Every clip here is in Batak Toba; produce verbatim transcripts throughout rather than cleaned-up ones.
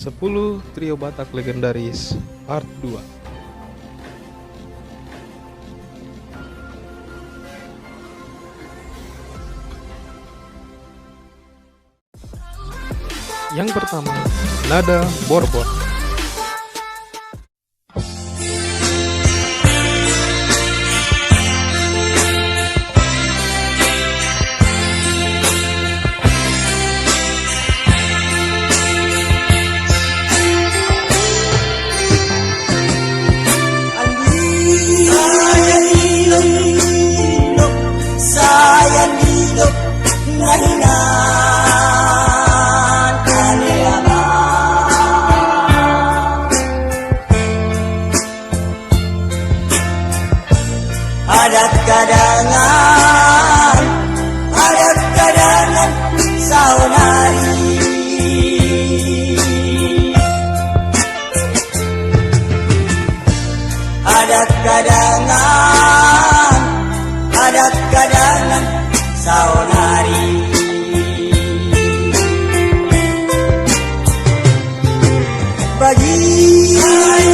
Sepuluh trio Batak legendaris part dua. Yang pertama, Nada Borbor. Adat kadangan, adat kadangan saonari. Adat kadangan, adat kadangan saonari. Bagian,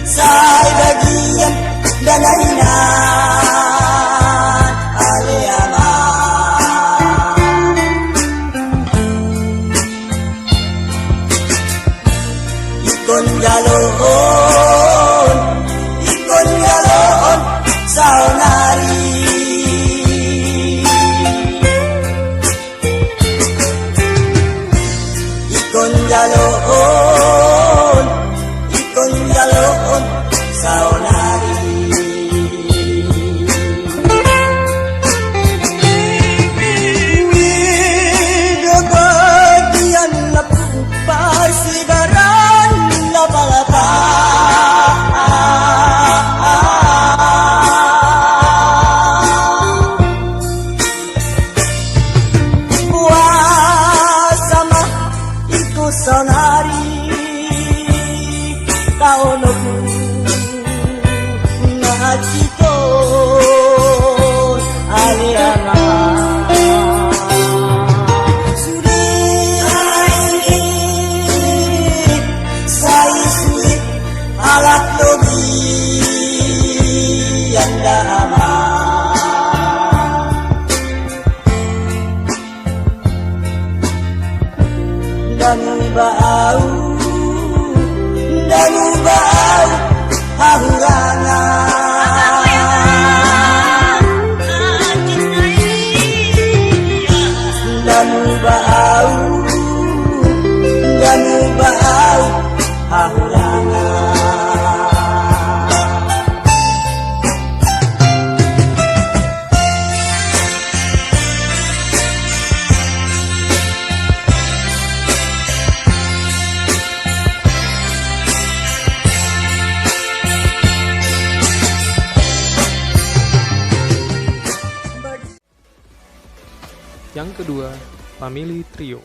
sai bagian dana hinan ale ama. Ingkon jaloon, ingkon jaloon saonari. Ingkon jaloon, ingkon jaloon saonari. Uida bagian na pasibaran na palata. Puasa ma ingkon saonari. Taon oku na hansit on ale ama. Sude, sai sude halak lobi anda ama. Ndang muba au, ndang muba au hahurangan. Ndang muba au, ndang muba au hahurangan. Yang kedua, Family Trio.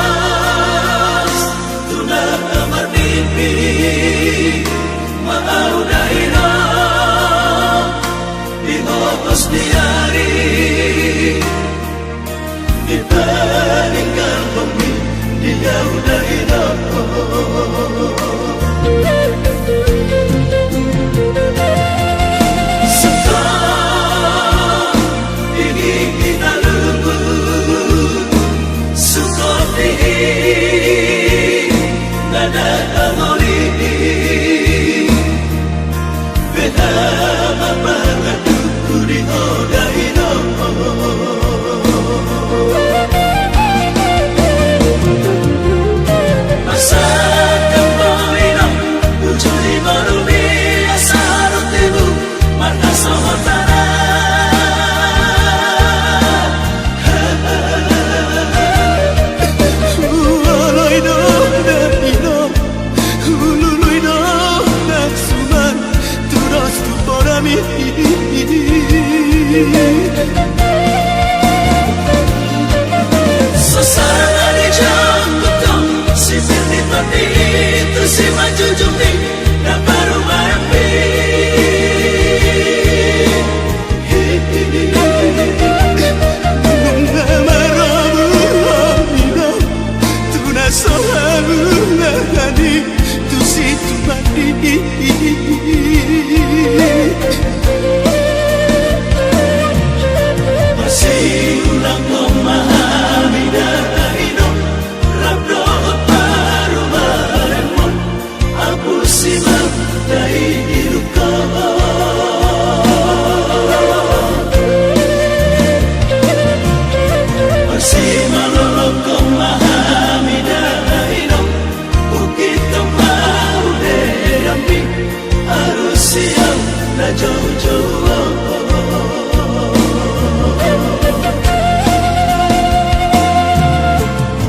Tunas, tunas na marmimpi ma au dainang di hohos ni ari. Dipaninggangkon mi di au dainang. Songon i hita lungun, songon i na datang oli. Beha ma pangantuku di ho dainang. Masa kampung Sasana di jangkutong, si Firly Tondi, tu si manjujung ni na parumaenmi. Nunga maromuhon i do tu na so hamu na hami tu situan i. Masiulangkon ma hami da i do, rap dohot parumaenmon, apusi ma taidilukon. Masimalolongkon ma hami da i do, ungkit ma hu de ami, alusi au na joujou.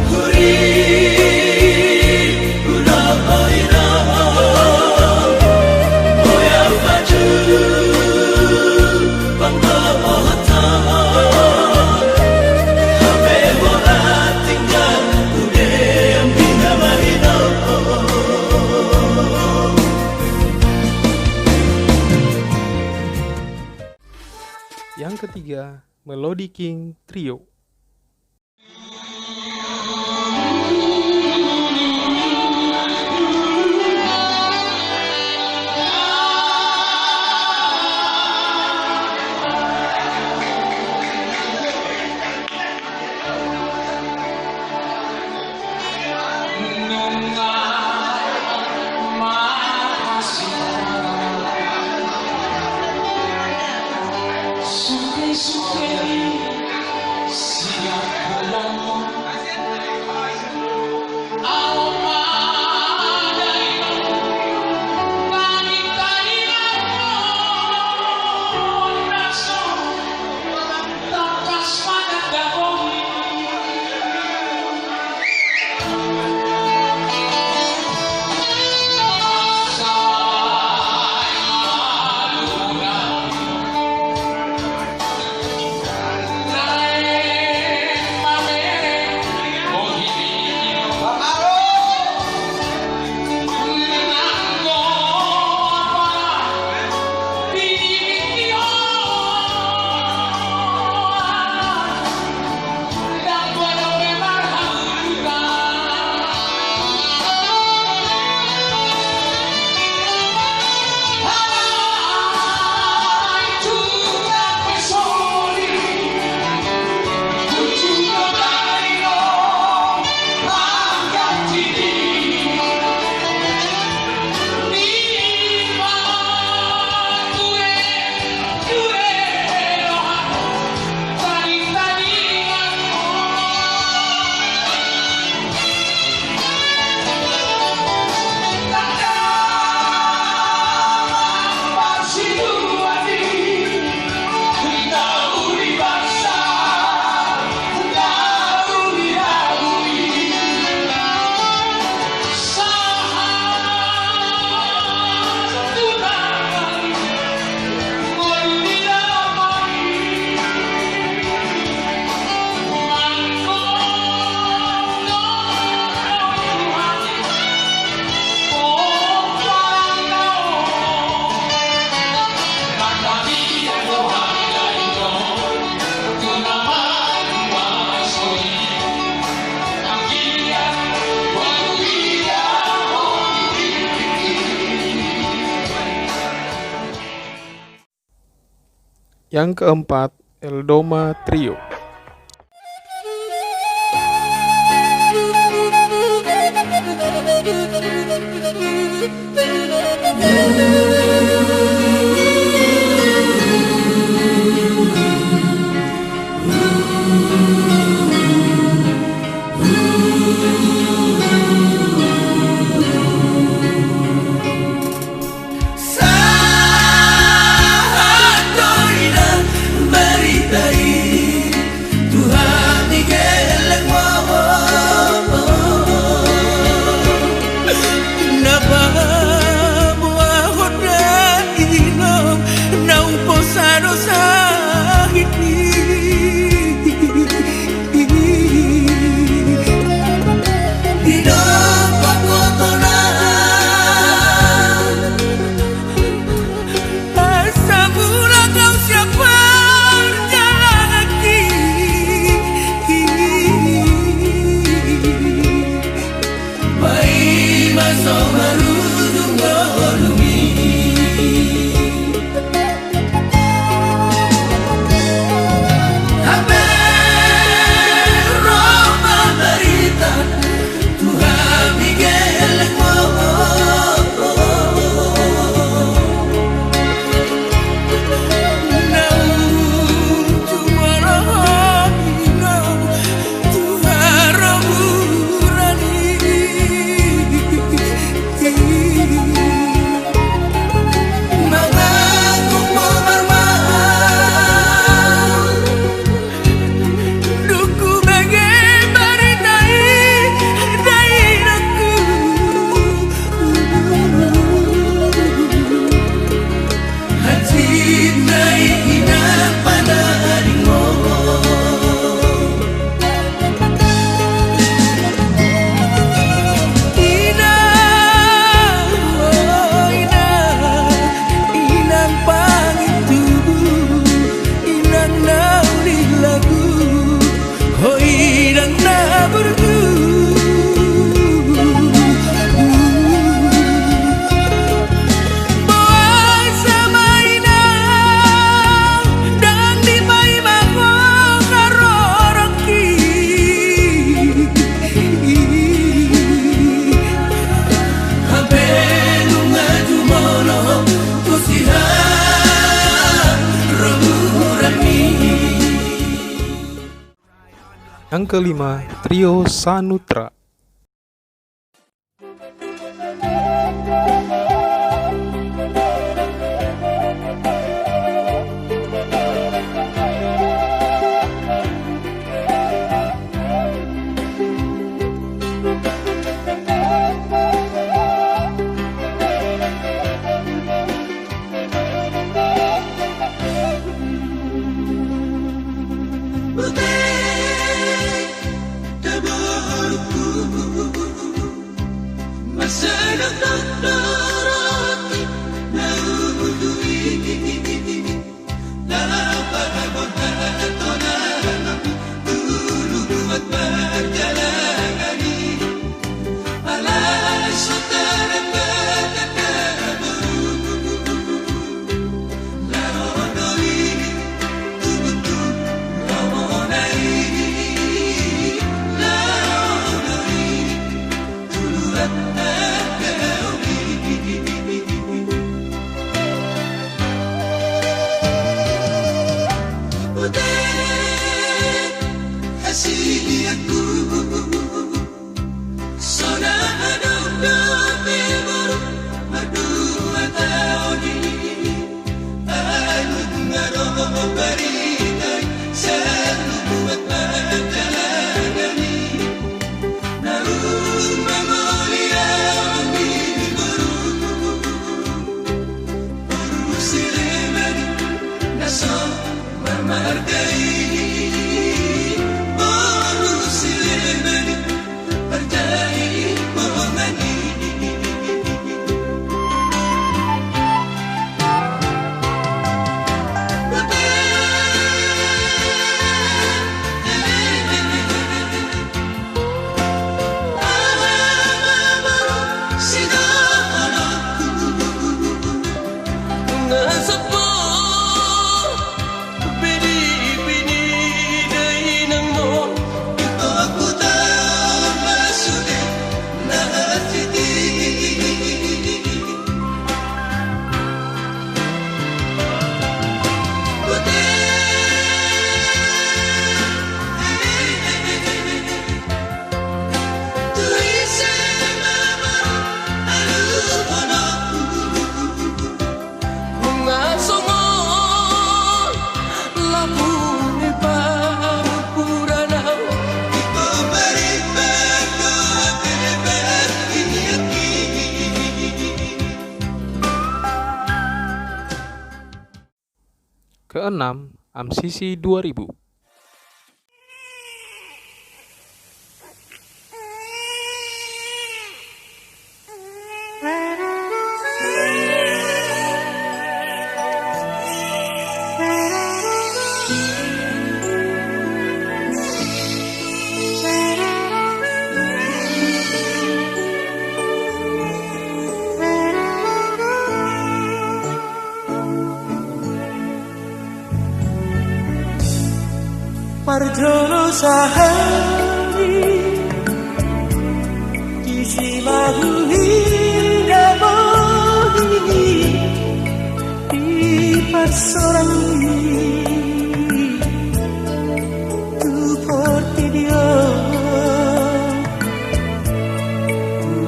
Huri, huri, huri, huri, huri. Yang ketiga, Melody King Trio. Yang keempat, Eldoma Trio. Sahat do ina barita i. Yang kelima, Trio Sanutra. Keenam, M C C dua ribu. Parjolo sahali disi ma huida bohi ni di parsorang ni tu portibi on.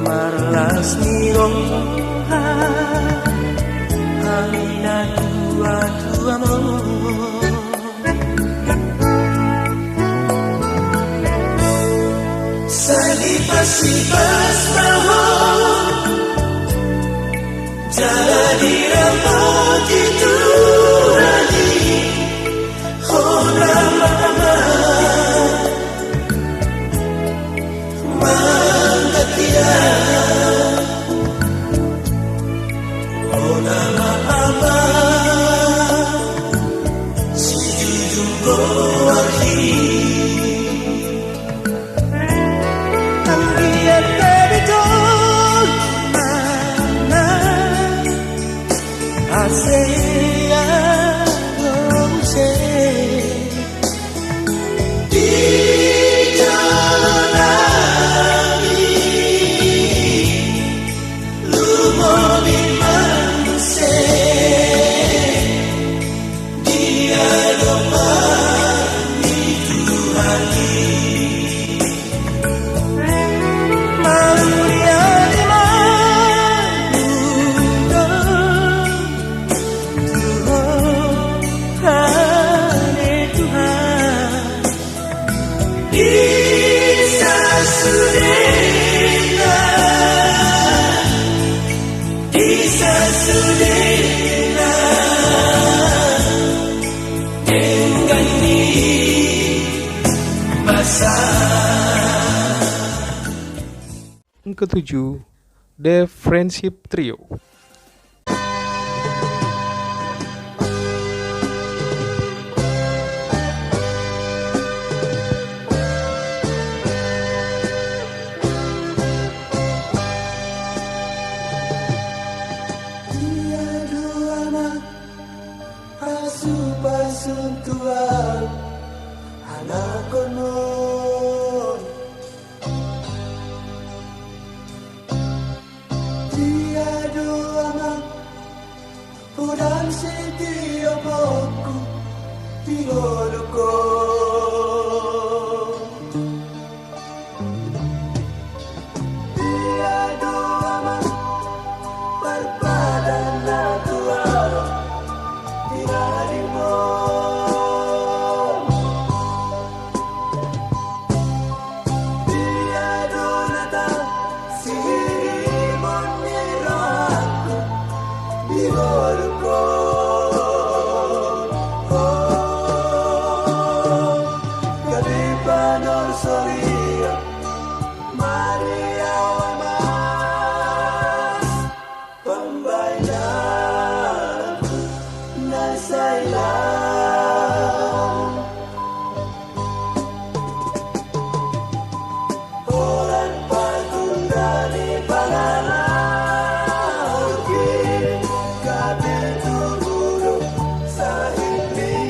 Marlas ni roha hami natuatuam on. Sai dipasipas ma ho jala diramoti Tuhan i ho nama ama. Mangkatia ho nama ama sijujung goar i. Anggiat gabe jolma na ase adong muse di jolon i, lumobi ma muse di adopan Ketujuh, The Friendship Trio. Dia do Ama, pasupasu tu ahu, anakkonmu. Dia do Ama, godang sitiopku di ngolungku. Dia do Ama, parpadanna tu ahu di dagingmu. Dia do Natal, sihirimon ni rohangku di ngolungku. Oh, gabe panorang soria, Maria Ama, pambahenanku na sai lam. Holan patunda ni pangalangki, gabe tubu do sahitni.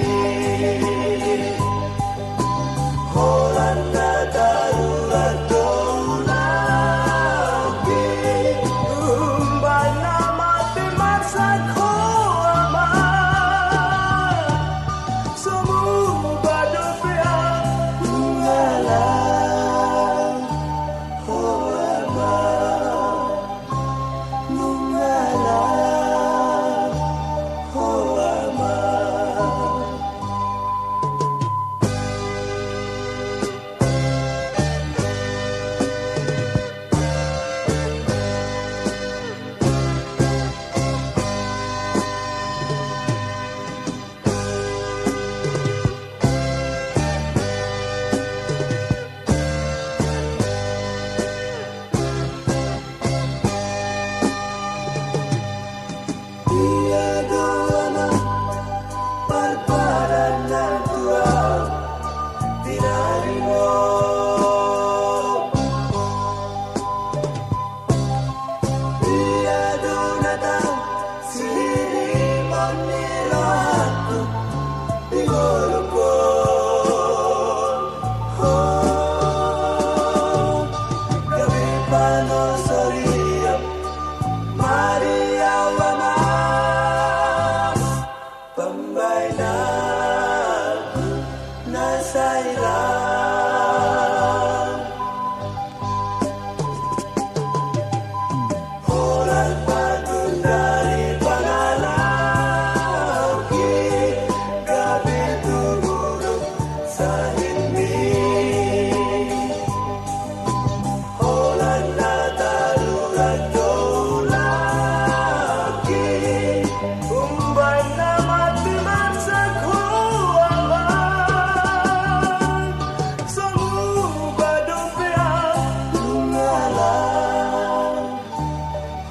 Holan na tarula do ulaonki, umbahen na mate marsak Ho Ama. So muba dope ahu nunga lam, Ho Ama. Nunga lam, Ho Ama. Dia do Ama, parpadanna tu ahu di dagingmu. Dia do Natal, sihirimon ni rohangku di ngolungku. Oh, gabe panorang soria, Maria Ama, pambahenanku na sai lam. Holan patunda ni pangalangki, gabe tubu do sahitni. Holan na tarula do ulaonki, umbahen na mate marsak Ho Ama. So muba dope ahu nunga lam,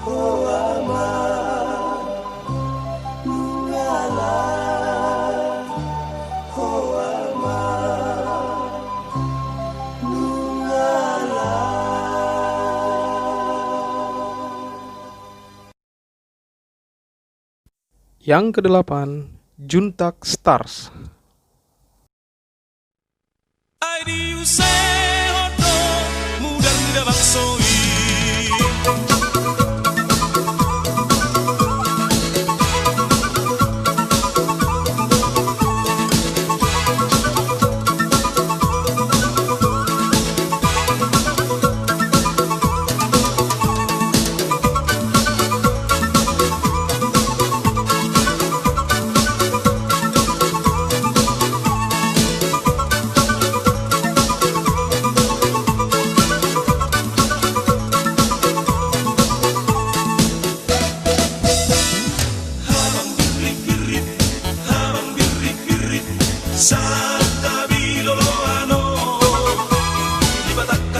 Ho Ama. Nunga lam, Ho Ama. Nunga lam. Yang kedelapan, Juntak Stars. Ai diusehon do mudar ni da bangso i.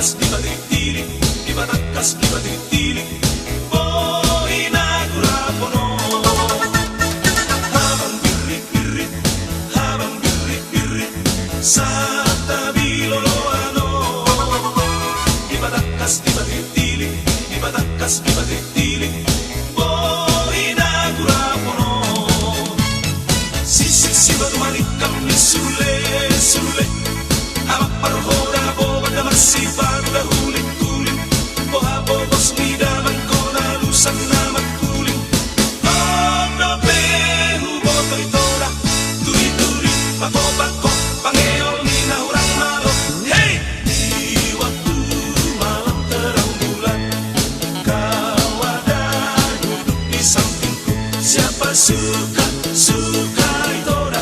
Dibatili-tili, dibatangkas dibatili-tili, boi na gurapon on. Habang birrit-birrit, habang birrit-birrit, santabi loloan on. Dibatangkas dibatili-tili, dibatangkas dibatili-tili, boi na gurapon on. Sisik sibatu maningkam ni sule-sule. Amang parhoda boban damang sipadu da huling-huling. Boha bobos ni damang hona lusan na mangkuling. On dope huboto ito da, turi-turi, pako-pako, pangeol ni na hurang malo. Hei! Di waktu malam terang bulan, kau ada duduk di sampingku. Siapa suka, suka ito da.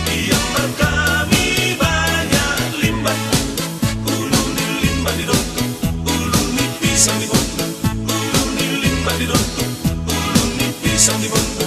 Diambar kami banyak limbah. Ulu ni limbah di dontuk, ulu ni pisang di bondu. Ulu ni limbah di dontuk, ulu ni pisang di bondu.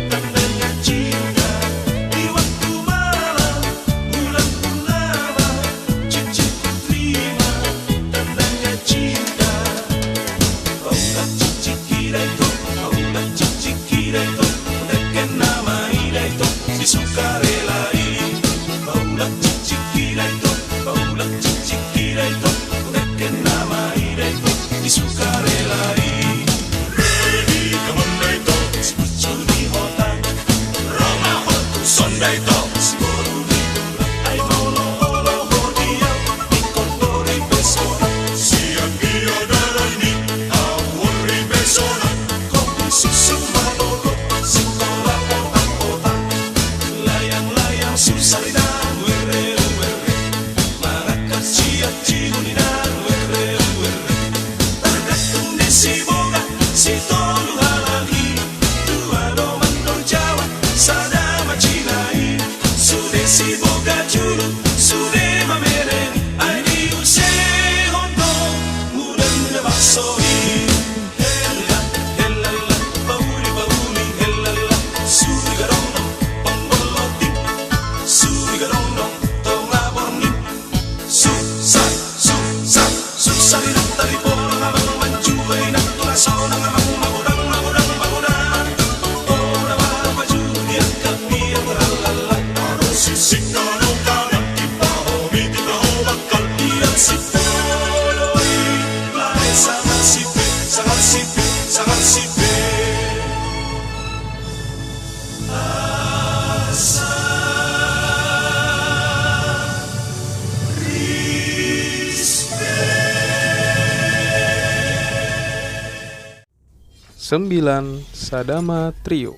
Tandanya cinta. Di waktu malam bulan purnama, cincinku terima, tandanya cinta. Paulak cincin kira itu, paulak cincin kira itu, deken nama ida itu, si sukarela i. Paulak cincin kira itu, paulak cincin kira itu, deken nama ida itu, si sukarela i. Redi kaman da itu, si pucuk di hotang. Roma hotu sonda itu, si boru di tulang. Ai molo olo ho dia, ingkon tori pesona. Sian dia dalan ni, au ori pesona. Kopi susu manogot, singkola potang-potang. Layang-layang susah di dalam, were, were. Mangangkat siap cibu ni daru, were, were. Targantung di si boga, si tolu halak i. Dua do mandor Jawa, sada ma Cina i. Sude si boga julu, sude ma mereng. Ai diusehon do, muda-muda bakso i. Hella, hellalla, pauli, pauli, hellalla. Suri gadong dong, ponggol loting. Suri gadong dong, tonga borngin. Susah, susah, susah di nang tali pola ngamang manjua inang tu raso nang ngamang magodang, magodang, magodang. Pola mapaju diangkat dia teralala. Ado sisik nano kanan kipaho miti taho bakal dia si poloi. Lae sangat sipe, sangat sipe, sangat sipe. Asa respect. Sembilan Sadama Trio.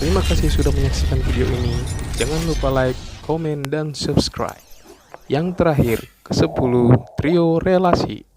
Terima kasih sudah menyaksikan video ini. Jangan lupa like, komen, dan subscribe. Yang terakhir, kesepuluh, Trio Relasi.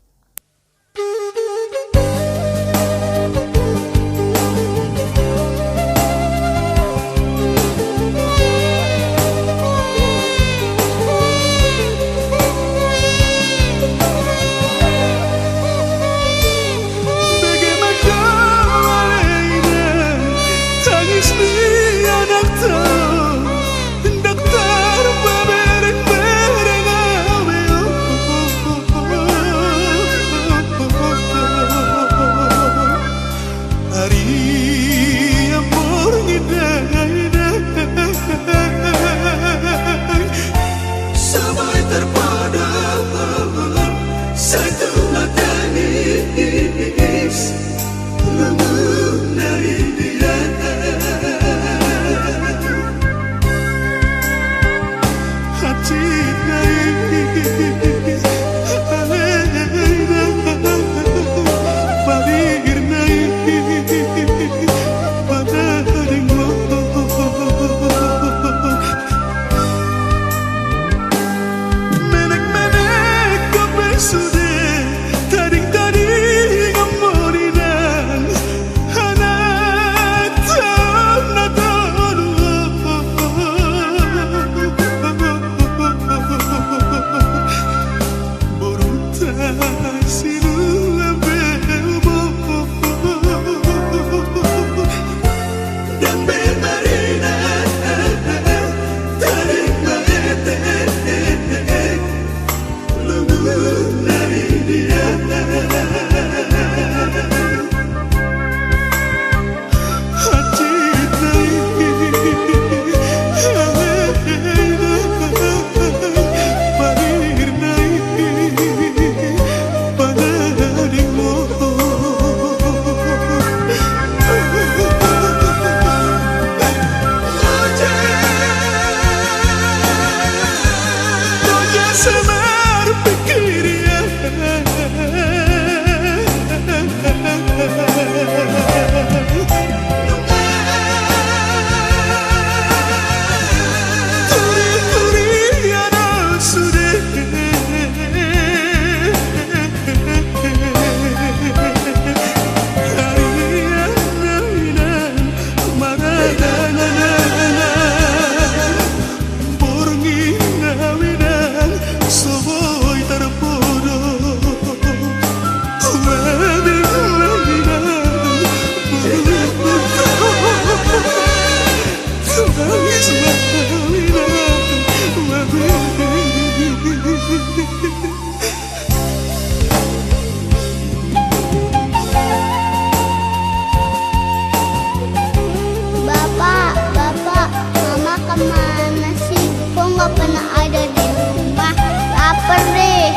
Bapak, Bapak, Mama kemana sih? Kok nggak pernah ada di rumah? Lapar deh.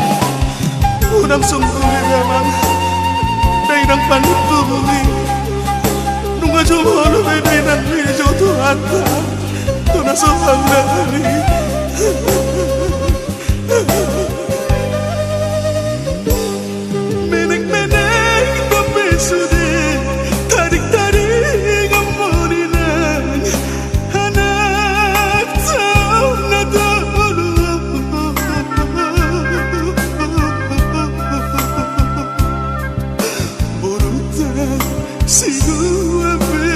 Unang songgop i, Amang. Dainang panungkun i. Nunga jumolo be dainang i jo tu hata. Tu na so pandali. Menek-menek dope sude, tading-tading amon inang, anak taon na tolu. Boruta sigua pe.